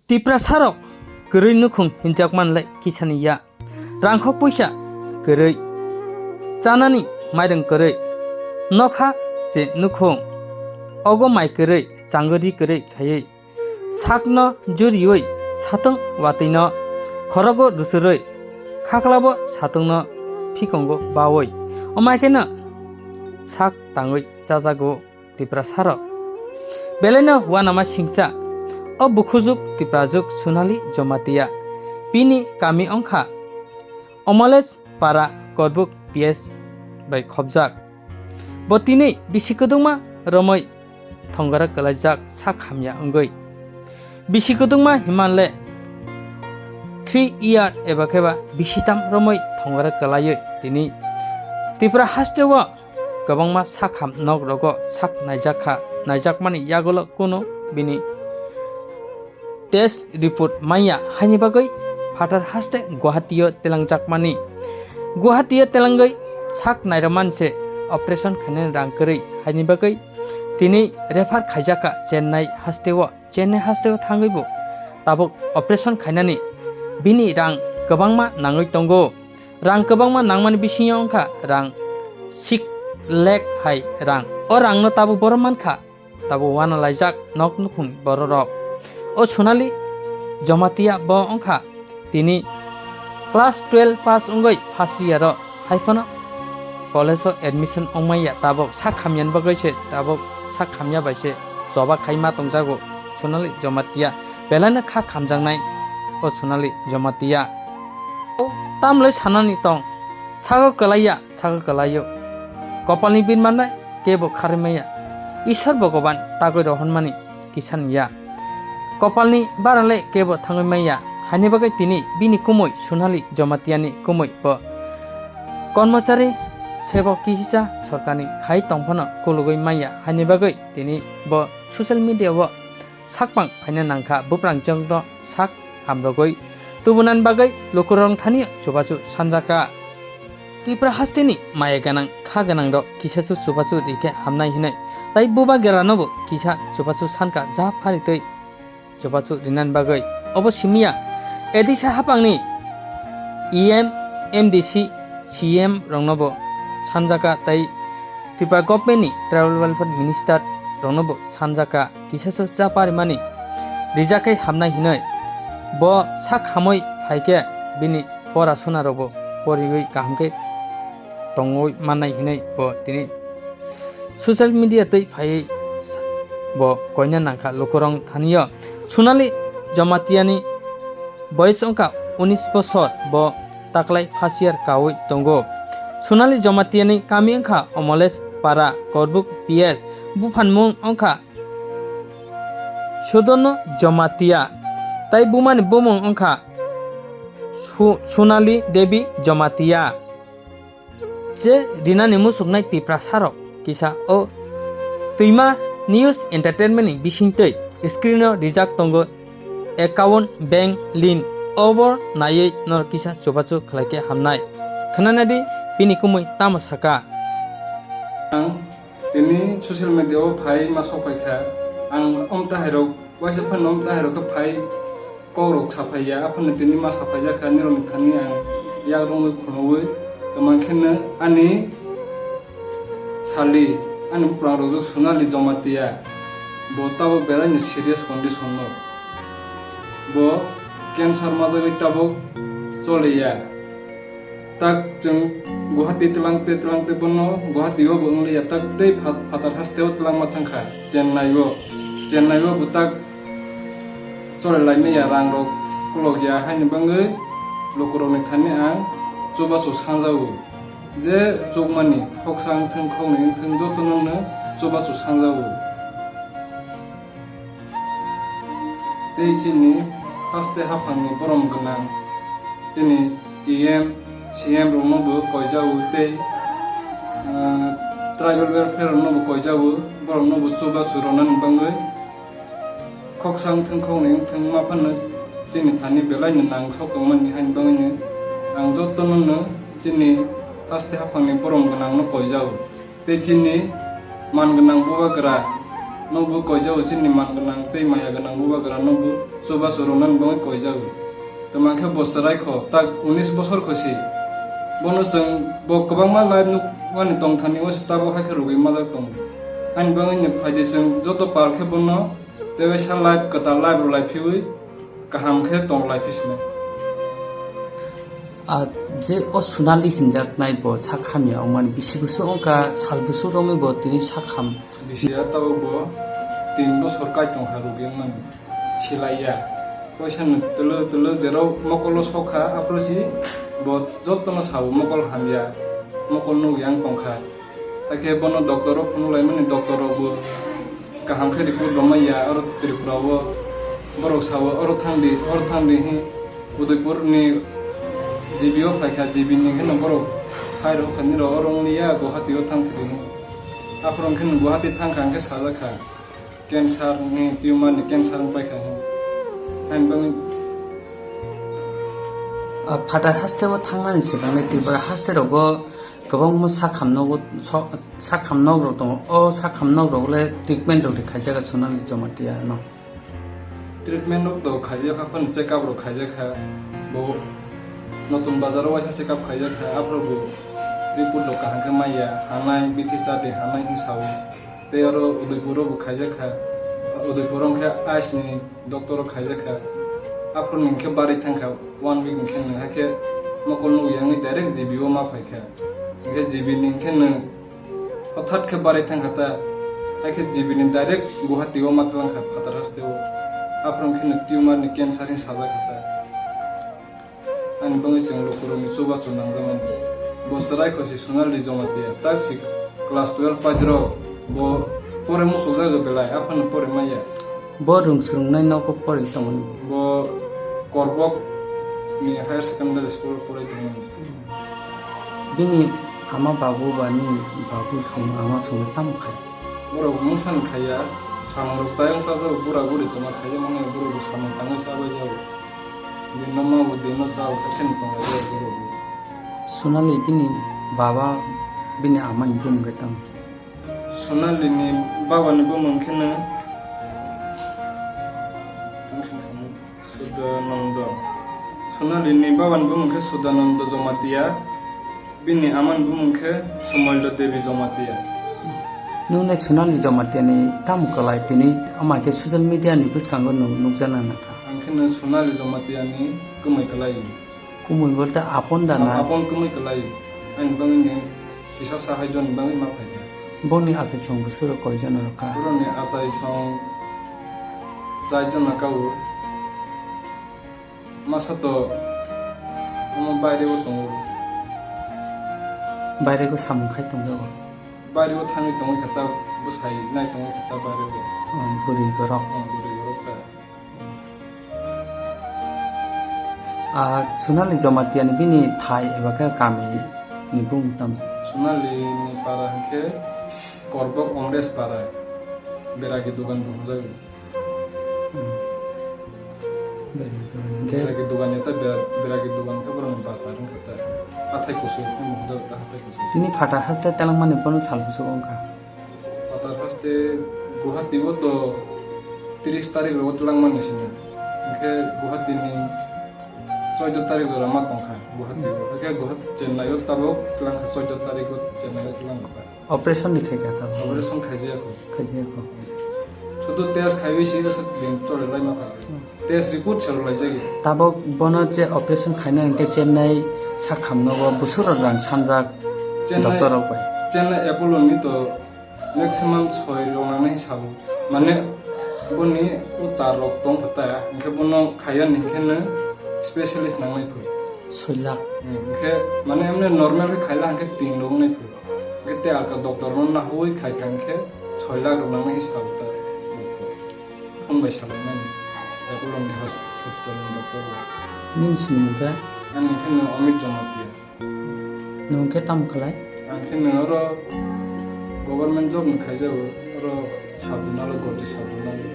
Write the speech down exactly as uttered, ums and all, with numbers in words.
Tiprasarok kwrwi nukhung hinjakman le kisani ya. Rangkhok puisa kwrwi, chanani mairung kwrwi, nokha se nukhung, ogo mai kwrwi, changwi ri kwrwi khaiwi, sakno juriui satung watwino khorogo rusurwi, khaklabo satungno phikongo baui, omaikeno sak tangwi chajago. Tiprasarok. Belaino uanama singcha, o bukhujuk Tiprajuk Sonali Jamatia. Bini kami wngkha Omoles Para Korbuk P S bai khobjak. Bo tini bisi kwdwngma romwi thongora kwlaijak sak hamya wngwi. Bisi kwdwngma himanle three year eba kheba bisitam romwi thongora kwlaiwi tini Tripura hasteo kwbangma sakham nok rogo sak naijak kha, naijakmani yagulo kunu bini test report manya, haini bagwi phatar haste Guwahati-o telangjakmani. Guwahati-o telangwi sak nairwmani se operation khainani rang kwrwi, haini bagwi tini refer khaijakha Chennai hasteo. Chennai hasteo thangwi bo tabuk operation khainani bini rang kwbangma nangwi tongo. Rang kwbangma nangmani bisingo wngkha rang six lakh hai rang. O rangno tabuk borok mankha, tabuk uana laijak nok nukhungni bororok. O Sonali Jamatia bo wngkha tini class twelve pass wngwi first year o, haiphano college o admission wngmaya, tabuk sak hamyani bagwi se, tabuk sak hamya bai se choba khaima tongjago Sonali Jamatia. Belaino kha khamjaknai o Sonali Jamatia. O tamlai sanani tong, sago kwlaiya, sago kwlaio. Kopalni birmanai kebo kharwi maya. Ishwar Bhogoban tagwi rohormani kisani ya. Kopalni baralai kebo thangwi maya. Haini bagwi tini bini kumui Sonali Jamatiani kumui bo kormochari sebo kisisa sorkarni khai tongphano kulugwi maya. Haini bagwi tini bo social media o sakpang phaina nangkha, buprang jwngno sak hamrogwi tubunani bagwi lukurokni thani chubachu sanjakha. Tripura hasteni maya gwnang kha gwnangrok kisasu chubachu rikhe hamnai hinwi, tai bubagranobo kisa chubachu sankha ja pharitwi chubachu rinani bagwi. Obo simiya Odisha haphangni E M, M D C, C M roknobo sanjakha tai Tripura government ni Tribal Welfare Minister roknobo sanjakha kisasu cha parimani rijak khe hamnai hinwi. Bo sak hamwi phaikhe bini pora sunarokbo poriwi kaham khe tongwi mannai hinwi bo tini social media twi phaiwi bo koina nangkha lukurok thani o. Sonali Jamatiani boyes wngkha unis bosor, bo taklai first year kaui tongo. Sonali Jamatiani kami wngkha Omoles Para, Korbuk P S, buphanmung wngkha Sudorno Jamatia, tai bumani bumung wngkha Su-, Sonali Devi Jamatia. Je rinani muchuknai Tiprasarok kisa o Twima News Entertainment ni bisingtwi screen o rijak tongo account bank link, obo naiwi norok kisa chubachu khlaikhe hamnai. Khwnanadi bini kumui tamo saka. Ang tini social media o phai ma sok paikha. Ang omtahairok waisa phano omtahairok khe phai kokrok saphaiya, aphano tini ma saphaijak kha, nirokni thani ang yak rwngwi khunui. Tamo khe no ani sali, ani buprangrok Sonali Jamatia, bo tabuk belaino serious condition no. Bo cancer majagwi tabuk choliya. Tak chwng Guwahati twlang tei twlang tei bono Guwahati o bo wngliya, tak tei pha-, phatar haste o twlangma thangkha Chennai o. Chennai o bo tak chole laimaya, rang rok kolok ya, haini bagwi lukurokni thani ang chubachu sanjago. Je chukmani khoksa wngthung, khoknwi wngthung, jotono no chubachu sanjago. Tei chini haste haphangni borom gwnang, chini E M, C M rokno bo koijago tei, ah, tribal welfare rokno bo koijago, borokno bo chubachu rwnani bagwi. Khoksa wngthung, khoknwi wngthung, ma phano chini thani belaino nang sok tongmani, haini bagwino ang jotono no chini haste haphangni borom gwnangno koijago. Tei chini man gwnang bubagra Nokbo koijago chini man gwnang tei maya gwnang bubagra nokbo chubachu rwnani bagwi koijago. Tamo khe bo chwrai kho, tak unis bosor kho se. Bono chwng bo kwbangma life nukmani tongthani o se tabuk hai khe rwgwi majak tongo. Ani bagwi ni phaidi chwng joto pal khe bono tei waisa life kwtal life rwlai phiwi kaham khe tong lai phi sino. A je o Sonali hinjaknai bo sak hamya wngmani bisi bwswk wngkha, sal bwswk romwi bo tini sak ham. Bisi ya tabuk bo tin bosor kai tongkha rwgwi wngmani. Silai ya. Poisa no twlwk twlwk jerok mokolo sokha aphuru si bo jotono sao mokol hamya, mokol nukya wng tongkha. Hakhe bono doctor o phunuk laimani, doctor rok bo kaham khe report rwmai ya, oro Tripura o borok sao oro thangdi, oro thangdi hi Udaipur ni G B o phaikha, G B ni khe no borok sai rok kha nini rok oro wng ya Guwahati o thang sidi hi. Aphuru khe no Guwahati thangkha hwnkhe sajakha cancer ni, tumor ni cancer wng paikha hi. Hain bagwi Ah, phatar haste o thangnani swkangni Tripura haste rogo kwbangma sakham nogo, so-, sakham nok rok tongo. O sakham nok rok le treatment rok de khaijak Sonali Jamatia no. Treatment rok to khaijak kha, phano check up rok khaijak kha. Bo Notun Bazar o waisa check up khaijak kha, aphuru bo report rok kaham khe maya, hanai, bithi chati hanai hin sao. Tei oro Udaipur o bo khaijak kha, Udaipur o khe ice ni doctor o khaijak kha. Aphuru ni khe barwi thang kha, one week ni khe nang hakhe mokol nukya wngwi direct G B o ma phai kha. Hwnkhe G B ni hwnkhe nwng hothat khe barai thang kha ta, hai khe G B ni direct Guwahati o ma thang kha phatar haste o. Aphuru hwnkhe nwng tumor ni cancer hin sajak kha ta. Ani bagwi chwng lukurokni chubachu nangjakmani. Bo chwrai kho se Sonali Jamatia, tak si class twelve paijrok, bo pore muchukjago belai, aphano pore maya. Bo rwng swrwngnai nogo pori tongmani. Bo Korbok ni higher secondary school o porai tongmani. Bini ama babu ba ni babu song ama song tamo khai. Borok mungsa ni khaiya, samung rok tayang sajak, bura buri tongma khaiya, mane borok bo samung tangwi chabai jago. Dinno ma bo dinno cha bo khe thani tonglai jago borok bo. Sonali bini baba bini ama ni bumung khe tamo? Sonali ni baba ni bumung khe no Sudananda. Sonali ni baba ni bumung khe Sudananda Jamatia, bini ama ni bumung khe Somaila Devi Jamatia. Nwng nai Sonali Jamatia ni tamo kwlai tini ama khe social media ni bwskango nwng nukjana nangkha? Ang khe no Sonali Jamatia ni kwmwi kwlai. Kumui bolte apon da na? Apon kumui kwlai. Ani bagwi ni kisa sahai joni bagwi ma phaikha. Boni achai song bwswk rok koi jona rok kha? Borok ni achai song chai jona kha o. Masa to omo baire o tongo. Baire o samung khai tongjago. Baire o thangwi tongwi kha ta, bwsai nai tongwi kha ta baire o. Oh, bwrwi borok. Oh, bwrwi borok ta. Ah, Sonali Jamatia ni bini thai eba khe kami ni bumung tamo? Sonali ni para hwnkhe Korbok Omres para, Beragi Dugan bo hwnjago. Hmm. Beragi Dugan hwnkhe? Beragi Dugan ni ta Bera-, Beragi Dugan khe borok ni basa wngkha ta. Hathai kuchuk hwnwi hwnjago ta, hathai kuchuk. Tini phatar haste telangmani bono sal bwswk wngkha? Phatar haste Guwahati o to tris tarik rogo twlangmani sini. Hwnkhe Guwahati ni choido tarik jora ma tongkha Guwahati o. Hwnkhe Guwahati Chennai o tabuk twlangkha, choido tarik o Chennai o twlangkha. Operation ni khaikha tabuk? Operation khaijakho. Khaijakho. Sudu test khaiwi se din chole lai ma kha. Hmm. Test report se rwlai jagwi. Tabuk bono je operation khaina hwnkhe Chennai sakhamno bo bwswk rok rang sanjak Chennai, doctor rok bai. Chennai Apollo ni to maximum soi rok nangnai sabo. Mane boni o tar rok tong kha ta, hwnkhe bono khaiya ni hwnkhe no specialist nangnai phu. Soi lakh. Hmm, hwnkhe mane emne normal khe khaila hwnkhe tin rok wngnai phu. Hwnkhe te alka doctor no nahoi khaikha hwnkhe soi lakh rok nangnai sabo ta. Phone bai salaimani Apollo ni hos-, hospital ni doctor bo. Nini sinimung khe? Ani khe no Amit Jamatia. Nwng khe tamo khlai? Ang khe no oro government job ni khaijago, oro sub zonal o, Goti sub zonal o.